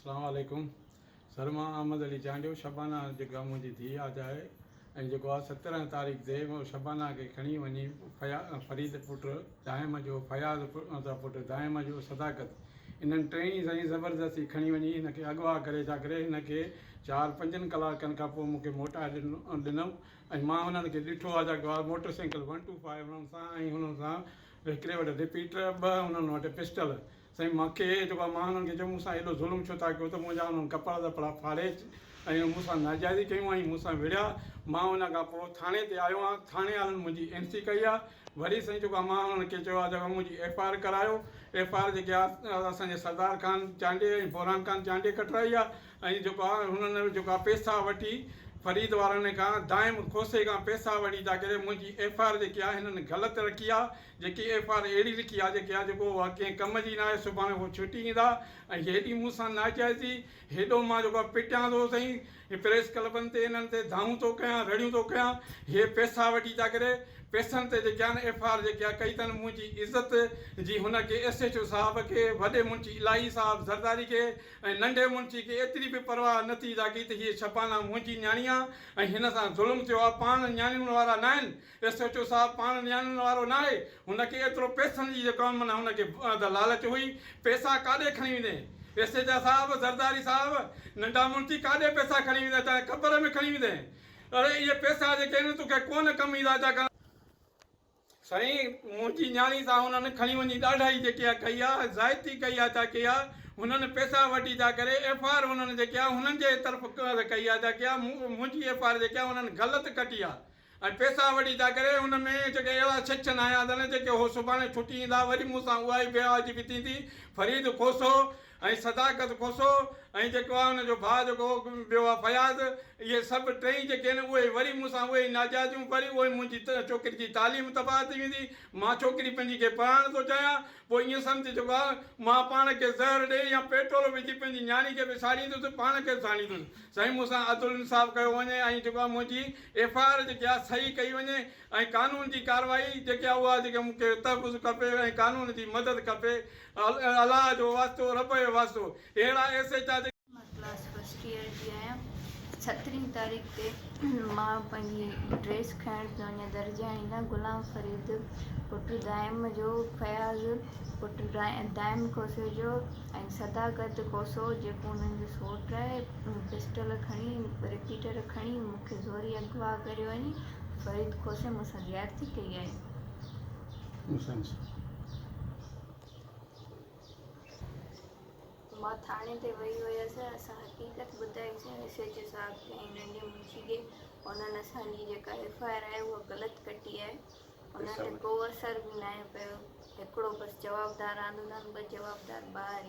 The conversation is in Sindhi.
اسلام عليڪم سر مان احمد علي چانڊيو شبانه جيڪا منهنجي ڌيء آ آهي ۽ جيڪو آ 17 تاريخ تي شبانه کي کڻي وڃي فريد پٽ دائم جو فياض پٽ دائم جو صداقت انهن ٽئي سائين زبردستي کڻي وڃي هن کي اغوا ڪري ڇا ڪري هن کي چار پنجن ڪلاڪن کان پوء مون کي موٽائي ڏنو ڏنو ۽ مان انهن کي ڏٺو آ جيڪو آ motor cycle one two five انهن سان ۽ انهن سان هڪڙي وٽ رپيٽر ٻه انهن وٽ پسٽل سائين مان کي جيڪو آهي مان انهن کي چيو مون سان ايڏو ظلم ڇو ٿا ڪيو ته منهنجا انهن ڪپڙا ڌپڙا ڦاڙي ۽ مون سان ناجائزي ڪيون ۽ مون سان وڙهيا مان ان کان پوء ٿاڻي تي آيو آهيان ٿاڻي وارن منهنجي اين سي ڪئي آهي وري سائين جيڪو آهي مان انهن کي چيو آهي جيڪو منهنجي ايف I R ڪرايو ايف I R جيڪي آهي اسان جي سردار خان چانڊيي ۽ بوران خان چانڊيي ڪٽرائي آهي ۽ جيڪو آهي هنن جيڪو آهي پئسا وٺي فريد وارن کان دائم کوسي کان پئسا وٺي ٿا ڪري منهنجي ايف I R جيڪي آهي هنن غلط رکي آهي جيڪي ايف آر اهڙي لکي آ جيڪي آ جيڪو اها ڪنهن ڪم جي ناهي سڀاڻي هو ڇٽي ايندا ۽ هيڏي مون سان ناجائزي هيڏو مان جيڪو آ پٽيان ٿو سائين پريس ڪلبن تي انهن تي دانهون ٿو ڪيان رڙيون ٿو ڪيان هي پئسا وٺي ٿا ڪري پئسن تي جيڪي آهن ايف آر جيڪي آ ڪئي اٿن منهنجي عزت جي هن کي ايس ايڇ او صاحب کي وڏي منشي الاهي صاحب زرداري کي ۽ ننڍي منشي کي ايتري به پرواهه نه ٿي جاڳي ته هيء شبانه منهنجي نياڻي آ ۽ هن سان ظلم ٿيو آ پاڻ نياڻين وارا ناهن ايس ايڇ او صاحب پاڻ نياڻين وارو ناهي، هن کي ايترو پئسن جي جيڪا معنيٰ هن کي لالچ هئي، پئسا ڪاڏي کڻي ويندين؟ ايس ايڇ او صاحب، زرداري صاحب، ننڍا منشي ڪاڏي پئسا کڻي ويندين چاهي قبر ۾ کڻي ويندين؟ اڙي اهي پئسا جيڪي آهن توکي ڪونه ڪم ايندا ڇا ڪرڻ. سائين منهنجي نياڻي سان هنن کڻي وڃي ڏاڍائي جيڪي آ ڪئي آ، زيادتي ڪئي آ ڇا ڪئي آ، هنن پئسا وٺي ڇا ڪري ايف I R هنن جيڪي آ هنن جي طرف ڪئي آ ڇا ڪئي آ، منهنجي ايف I R جيڪي آ هنن غلط ڪٽي آ. ۽ پئسا وٺي ڇا ڪري ان ۾ جيڪي اهڙا شخص آيا اٿن جيڪي هو سڀاڻي ڇٽي ايندا وري مون سان اها ئي بيواجبي ٿيندي فريد کوسو ۽ صداقت کوسو ۽ جيڪو آهي ان جو ڀاء جيڪو ٻيو آهي فياض اهي سڀ ٽئي جيڪي آهن اهي وري مون سان اهي ئي ناجائزيون وري اهي منهنجي ڇوڪري جي تعليم تباهه ٿي ويندي مان ڇوڪري پنهنجي کي پڙهائڻ ٿو چاهيان پوء ائين سمجهه جيڪو آهي مان پاڻ کي زهر ڏئي يا پيٽرول وجهي پنهنجي نياڻي کي به ساڙيندس پاڻ کي به ساڙيندس سائين مون سان عدل انصاف ڪيو وڃي ۽ جيڪو آهي منهنجي ايف I R جيڪي آهي صحيح ڪئي وڃي ۽ قانون جي ڪارروائي جيڪي آهي اها جيڪي مون کي تحفظ کپي ۽ قانون جي مدد کپي الله جو واسطو رب جو واسطو اهڙا ايس ايڇ آ مان ڪلاس فرسٽ ايئر جي آهيان. سترهين تاريخ تي مان پنهنجي ڊريس کڻڻ پيو وڃان درزياڻي ڏانهن غلام فريد پٽ دائم جو فياض پٽ دائم کوسي جو ۽ صداقت کوسو جيڪو انهن جو سوٽ آهي پسٽل کڻي رپيٽر کڻي مون کي زوري اغوا ڪري وڃي فريد کوسي مون سان زيادتي ڪئي آهي. مان ٿاڻي تي وئي هيس، اسان حقيقت ٻڌائي سين ايس ايڇ او صاحب کي ۽ ننڍي منشي کي، انهن اسان جي جيڪا ايف I R آهي اها غلط ڪٽي آهي، انهن تي ڪو اثر به ناهي پيو، هڪڙو بس جوابدار آندو اٿن، ٻه جوابدار ٻاهر.